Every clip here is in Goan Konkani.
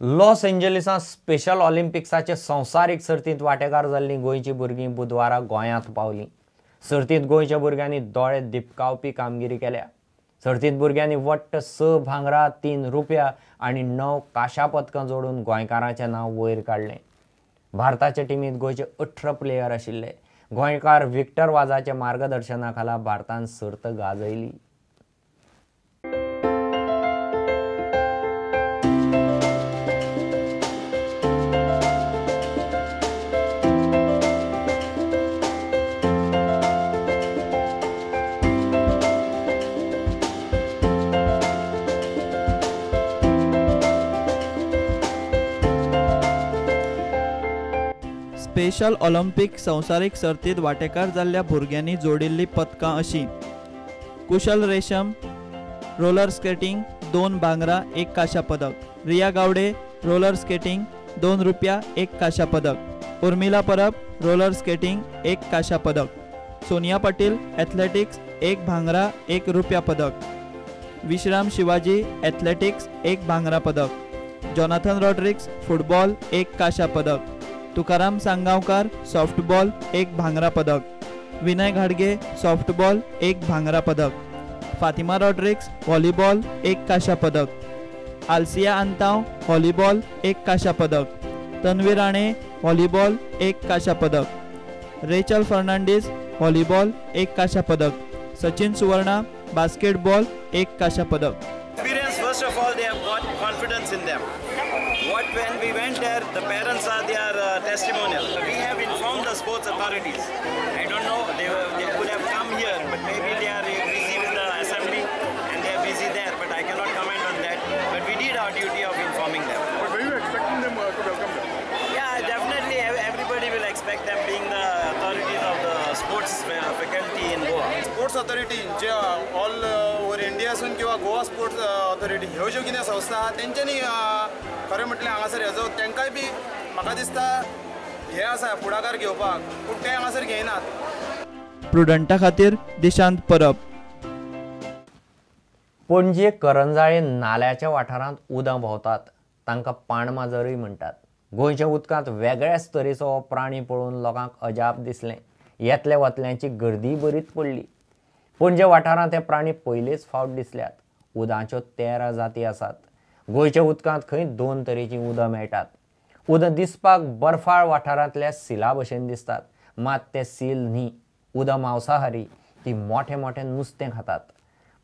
लॉस एंजलिसांत स्पेशल ऑलिम्पिक्साचे संवसारीक सर्तींत वांटेकार जाल्लीं गोंयचीं भुरगीं बुधवारा गोंयांत पावलीं. सर्तींत गोंयच्या भुरग्यांनी दोळे दिपकावपी कामगिरी केल्या. सर्तींत भुरग्यांनी वट्ट 6 भांगरा, 3 रुपया आनी 9 कांश्या पदकां जोडून गोंयकारांचें नांव वयर काडलें. भारताचे टिमींत गोंयचे 18 प्लेयर आशिल्ले. गोंयकार विक्टर वाजाच्या मार्गदर्शना खाला भारतान सर्त गाजयली. स्पेशल ऑलिम्पिक संवसारीक सर्तींत वांटेकार जाल्ल्या भुरग्यांनी जोडिल्लीं पदकां अशीं: कुशल रेशम रोलर स्केटिंग 2 भांगरा 1 कांश्या पदक, रिया गावडे रोलर स्केटिंग 2 रुपया 1 कांश्या पदक, उर्मिला परब रोलर स्केटिंग 1 कांश्या पदक, सोनिया पाटील एथलेटिक्स 1 भांगरा 1 रुपया पदक, विश्राम शिवाजी एथलेटिक्स 1 भांगरा पदक, जॉनाथन रॉड्रिक्स फुटबॉल 1 कांश्या पदक, तुकाराम सांगावकार सॉफ्टबॉल 1 भांगरा पदक, विनय घाडगे सॉफ्टबॉल 1 भांगरा पदक, फातिमा रॉड्रिक्स व्हॉलीबॉल 1 कांश्या पदक, आल्सिया अंताव व्हॉलीबॉल 1 कांश्या पदक, तन्वी राणे व्हॉलीबॉल 1 कांश्या पदक, रेचल फर्नांडीस व्हॉलीबॉल 1 कांश्या पदक, सचिन सुवर्णा बास्केटबॉल 1 कांश्या पदक. Experience, first of all, they have got confidence in them. What when we went there, the parents are their testimonial. We have informed the sports authorities. I don't know, they could have come here, but maybe they are busy with the assembly and they are busy there, but I cannot comment on that. But we did our duty of informing them. But were you expecting them to welcome them? Yeah, definitely everybody will expect them, being the authorities of the sports faculty in Goa. Sports authority J all over इंडियासून किंवा गोवा स्पोर्ट्स ऑथॉरिटी ह्यो ज्यो कितें संस्था आहा तेंच्यांनी खरें म्हटल्यार हांगासर हेजो तांकांय बी म्हाका दिसता हें आसा फुडाकार घेवपाक, पूण ते हांगासर घेयनात. प्रुडंटा खातीर दिशांत परब. पणजे करंजाळे नाल्याच्या वाठारांत उदां भोंवतात, तांकां पाणमाजरूय म्हणटात. गोंयच्या उदकांत वेगळ्याच तरेचो हो प्राणी पळोवन लोकांक अजाप दिसलें. येतल्या वतल्यांची गर्दी बरीच पडली. पणजे वाठारांत हे प्राणी पयलेच फावट दिसल्यात. उदांच्यो 13 जाती आसात. गोंयच्या उदकांत खंय 2 तरेचीं उदां मेळटात. उदां दिसपाक बर्फाळ वाठारांतल्या सिला भशेन दिसतात, मात ते सील न्ही. उदां मांसाहारी, ती मोठे मोठे नुस्तें खातात.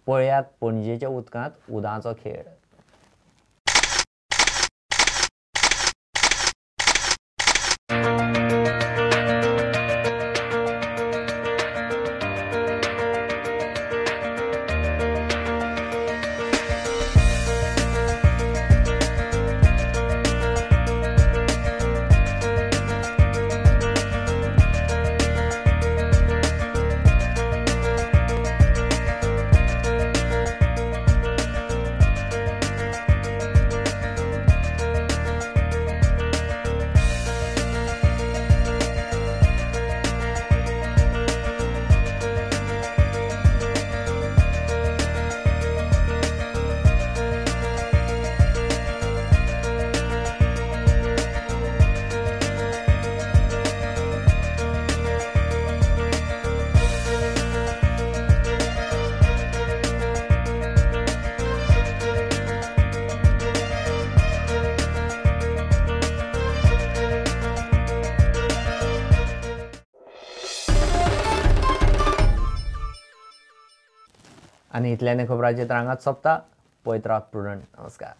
पळयात पणजेच्या उदकांत उदांचो खेळ. आनी इतल्याने खबरांचे रांगात सोंपता. पळयत रावात प्रुडंट. नमस्कार.